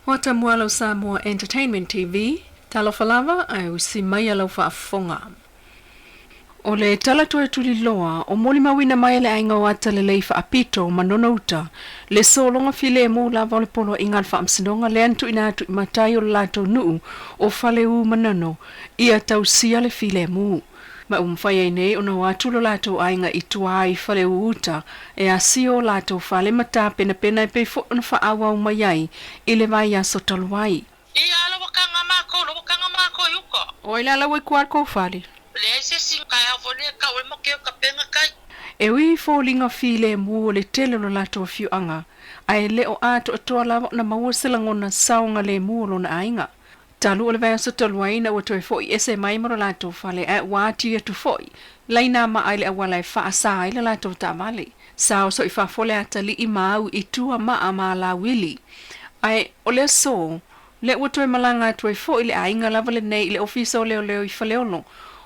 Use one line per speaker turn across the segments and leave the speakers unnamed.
O Tamuala o Samoa Entertainment TV, talofa lava ae usi mai lau faafofoga. O le tala toe tuliloa o molimauina mai e le aiga o Atalelei Faapito ma Nonouta le sologa filemu lava o le poloaiga a le Faamasinoga lea na tuuina atu i matai o le latou nuu o Faleu Manono ia tausia le filemu. Ma ua mafai ai nei ona o atu lo latou aiga i tua i Faleu uta e asia o latou fale ma tapenapena e pei foi ona faaauau mai ai i le vaiaso talu ai.
Ia ala ua kaga makou, la ua kaga makou i uka.
Oi la la ua i kua kou fale.
Leai se isi taeao foi lea e tau ai ma keu ka penga kai.
E ui i foliga filemu o le tele o lo latou afioaga, ae le o atoatoa lava ona maua se lagona saogalemu o lona aiga. Talu o le vaiaso talu ai ina ua toe foi ese mai ma lo latou fale ae ua ati atu foi laina maa i le auala e faasa ai le latou taavale. Sa oso i fafo le atalii ma au i tua maa ma alauili. Ae o le aso, lea ua toe malaga atu ai foi le aiga lava lenei i le ofisa o leoleo i Faleolo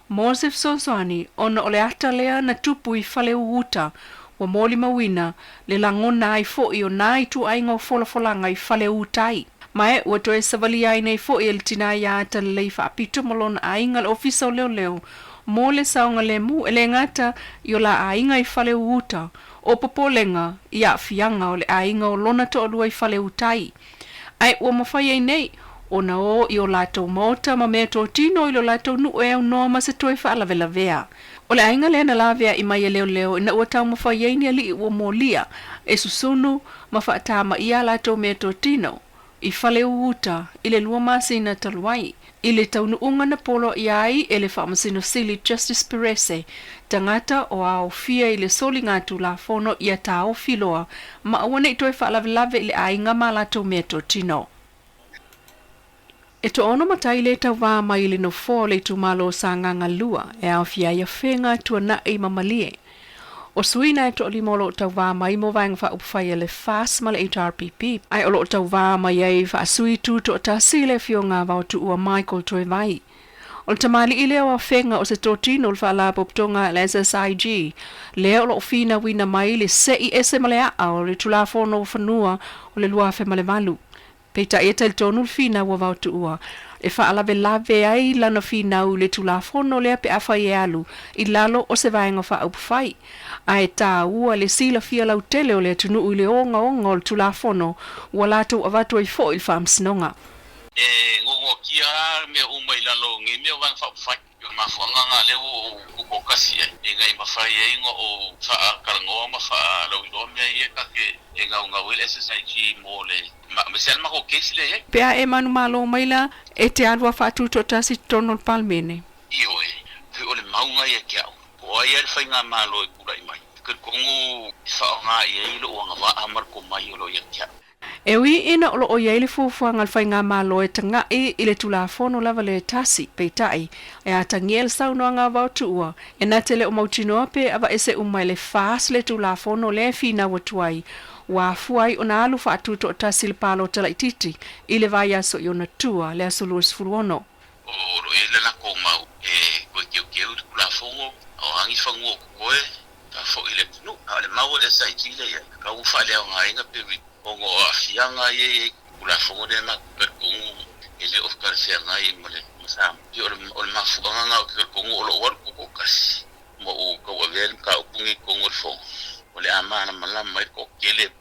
mo se fesoasoani ona o le ata lea na tupu i Faleu-uta ua molimauina le lagona ai foi o nā ituaiga o folafolaga i Faleu-tai. Ma ua toe savalia ai nei foi e le tinā iā Atalelei Faapito ma lona aiga le ofisa o leoleo mo le saogalemu e le gata i o la aiga i Faleu-uta, o popolega i aafiaga o le aiga o lona toalua i Faleu-tai. Ae ua mafai ai nei ona o i o latou maota ma meatotino i lo latou nuu e aunoa ma se toe faalavelavea. O le aiga lea na laveai mai e leoleo ina ua taumafai ai ni alii ua molia e susunu ma faatamaia a latou meatotino i Faleu-uta i le 2 masina talu ai. I le taunuuga na poloaia ai e le Faamasino Sili Justice Perese, tagata o aofia i le soliga Tulafono ia taofi loa ma aua ne i toe faalavelave i le aiga ma latou meatotino. E toaono matai le tauvā mai i le nofoa o le itumalo o Sagaga 2 e aofia ai Afega, Tuanai ma Malie. O suiga e toalima o lo o tauvā mai mo Vaega Faaupufai a le FAS ma le HRPP, ae o lo o tauvā mai ai faasui tutoatasi le afioga Vaotuua Michael Toevai. O le tamalii lea o Afega o se totino o le Faalapotopotoga a le SSIG, lea o lo o finauina mai le se'i ese ma le aa o le Tulafono o Fanua o le 2008. Peitai e talitonu le finau a Vaotuua e faalavelave ai lana finau i le Tulafono lea pe afai e alu i lalo o se vaega faaupufai, ae taua le silafia lautele o le atunuu i le ogaoga o le Tulafono ua latou avatu ai foi i le Faamasinoga.
E gogotia lava mea uma i lalo o nei mea o Vaega Faaupufai. O le mafuaaga lena lea ua ou tutoatasi ai, ina ia mafai ai ona ou faatalanoa ma faalauiloa mea ia ta te e naunau ai le SSIG mo le aemaise lava le matou case lea e i ai.
Pe a e manumalo mai la, e te alu a faatutoatasi i totonu o le Palemene.
Ioe, pei o le mauga ia ki au, po o ai lava le faigamalo e tulai mai, e talitonu e faaaoga i ai lou agavaa ma le tomai o lo o ia te au.
E ui ina o lo o i ai le fuafuaga a le Faigamalo e taga'i i le Tulafono lava le tasi, peitai, e atagia le saunoaga a Vaotuua, e na te le o mautinoa pe aveese uma e le FAS le Tulafono lea e finau atu ai, ua afua ai ona alu faatutoatasi le palota laitiiti i le vaiaso i ona tua, le aso 26.
O lo o i ai le latou mau e toe teuteu i le Tulafono, o a ni fanua o totoe, ta foi i le atunuu. A o le mau a le SIG lea i ai, tau ua faaleaogaina pe ona o aafiaga ia e i ai i le Tulafono lea matou talitonu e le o talafeagai ma le ma Samoa. Pei o le o le mafuaaga lena ou te talitonu o lou alu tutoatasi ma ou tauavea le mataupu lenei i totonu o le Fono, o le a malamalama ai le toatele.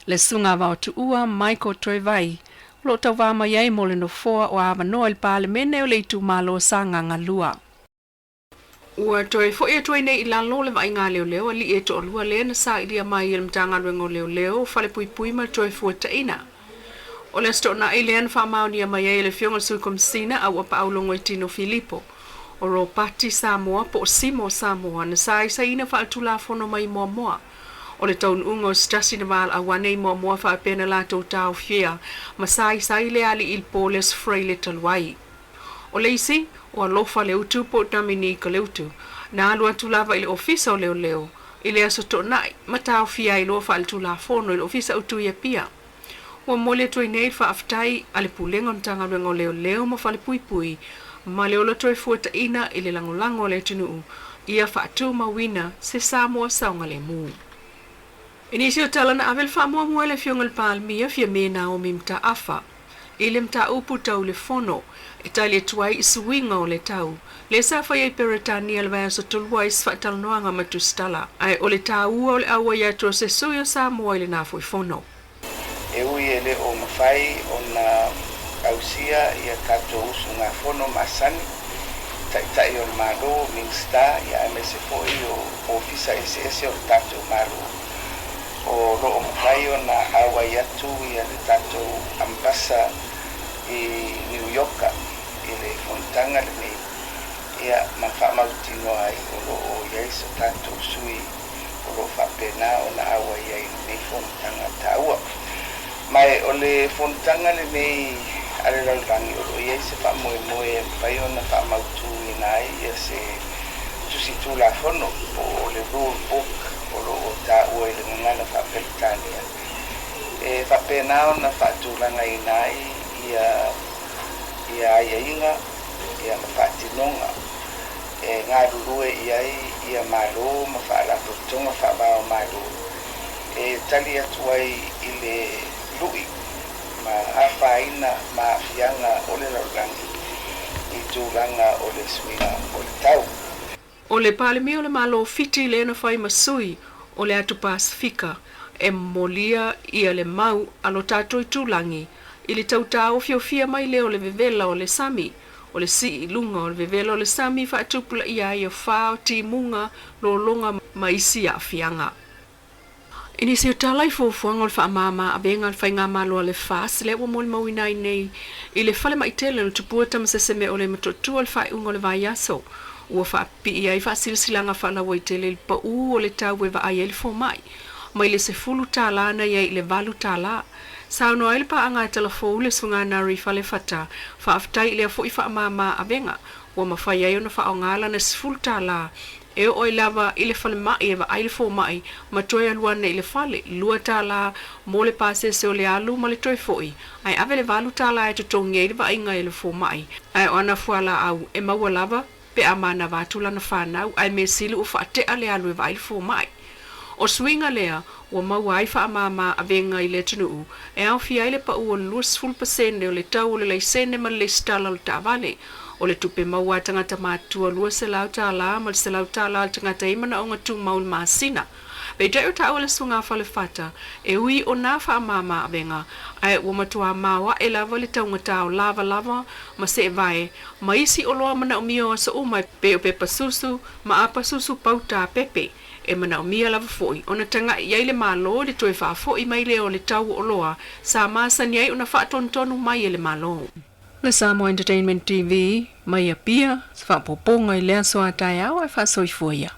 Le Susuga Vaotuua Michael Toevai, o lo o tauvā mai ai mo le nofoa o avanoa i le Palemene o le itumalo Sagaga 2. Ua toe foi atu ai nei i lalo le vaaiga a leoleo alii e toalua lea na sailia mai e le Matagaluega o Leoleo, Falepuipui ma le Toefuataiga. O le Aso Toonai lea na faamaonia mai ai e le Afioga i le Sui Komesina a ua paaulogo i Tino Filipo o Ropati Samoa po o Simo Samoa na saisaiina faaletulafono mai Moamoa. O le taunuuga o se tasi na valaau ane i Moamoa faapea na latou taofia ma saisai le alii i le po le Aso Faraile talu ai. O le isi, o Alofa Leutu po o Dominica Leutu, na alu atu lava i le Ofisa o Leoleo i le Aso Toonai ma taofia ai loa faaletulafono i le Ofisa Autu i Apia. Ua momoli atu ai nei le faafetai a le Pulega o le Matagaluega o Leoleo ma Falepuipui ma le ola toe fuataina i le lagolago a le atunuu ia faatumauina se Samoa saogalemu. I nisi o tala na ave le faamuamua e le Afioga i le Palemia, Fiame Naomi Mataafa. I le mataupu tau le Fono e tali atu ai i suiga o le tau, lea sa faia i Peretania i le vaiaso talu ai se faatalanoaga ma Tusitala, ae o le taua o le auai atu o se sui o Samoa i lena foi Fono.
E ui e le o mafai ona ausia ia tatou usugafono masani, Taitai o le Malo, Minisita, ia aemaise foi o Ofisa eseese o le tatou Malo, o lo o mafai ona auai atu ia le tatou Ambasa i Niu Ioka i le fonotaga lenei, ia ma faamautinoa ai o lo o i ai so tatou sui o lo o faapena ona auai ai i lenei fonotaga taua. Ma o le fonotaga lenei a le lalolagi o lo o i ai se faamoemoe e mafai ona faamautuina ai ia se tusi tulafono po o le rule book o lo o taua i le gagana faa-Peretania e faapena ona faatulagaina ai ia ia aiaiga ia ma faatinoga e galulue i ai ia Malo ma Faalapotopotoga faava-o-Malo e tali atu ai i le lu'i ma afaina ma aafiaga o le lalolagi i tulaga o le suiga o le tau.
O le Palemia o le Malo o Fiti lea na fai ma sui o le Atu Pasefika e momolia ia le mau a lo tatou itulagi i le tau taofiofia mai lea o le vevela o le sami, o le sii i luga o le vevela o le sami faatupulaia ai o fa o timuga, lologa ma isi aafiaga. I nisi o tala i fuafuaga o le faamama avega a le Faigamalo a le FAS lea ua molimauina ai nei i le falemai tele o le Tupua Tamasese o le Motootua i le faaiuga o le vaiaso, ua faapipii ai faasilasilaga faalauaitele i le pau o le tau e vaai ai le fomai, mai le $10 na i ai i le $8. Saunoa ai le paaga talafou le Susuga Nari Falefata, faafetai i lea foi faamama avega ua mafai ai ona faaaoga lana $10 e oo ai lava i le falemai e vaai le fomai ma toe alu ane i le fale, $2 mo le pasese o le alu ma le toe foi, ae ave le $8 e totogi ai le vaaiga e le fomai, ae o ana fualaau e maua lava pe a manava atu lana fanau, ae mea sili ua faatea le alu e vaai le fomai. O suiga lea ua maua ai faamama avega i le atunuu e aofia ai le pau o le 20% o le tau o le laisene ma le lesitala o le taavale, o le tupe maua a tagata matutua $200 ma le $100 a le tagata e i ai manaoga tumau i le masina. Peitai o taua le Susuga Falefata, e ui o nā faamama avega, ae ua matuā maoaʻe lava le taugata o lavalava ma seevae ma isi oloa manaomia o aso uma e pei o pepa susu ma apa susu pauta pepe. E manaomia lava foi ona taga'i i ai le Malo i le toe faafoi mai lea o le tau o oloa sa masani ai ona faatonutonu mai e le Malo. Le Samoa Entertainment TV mai Apia, se faaopoopoga i le aso a taeao ae faasoifua ia.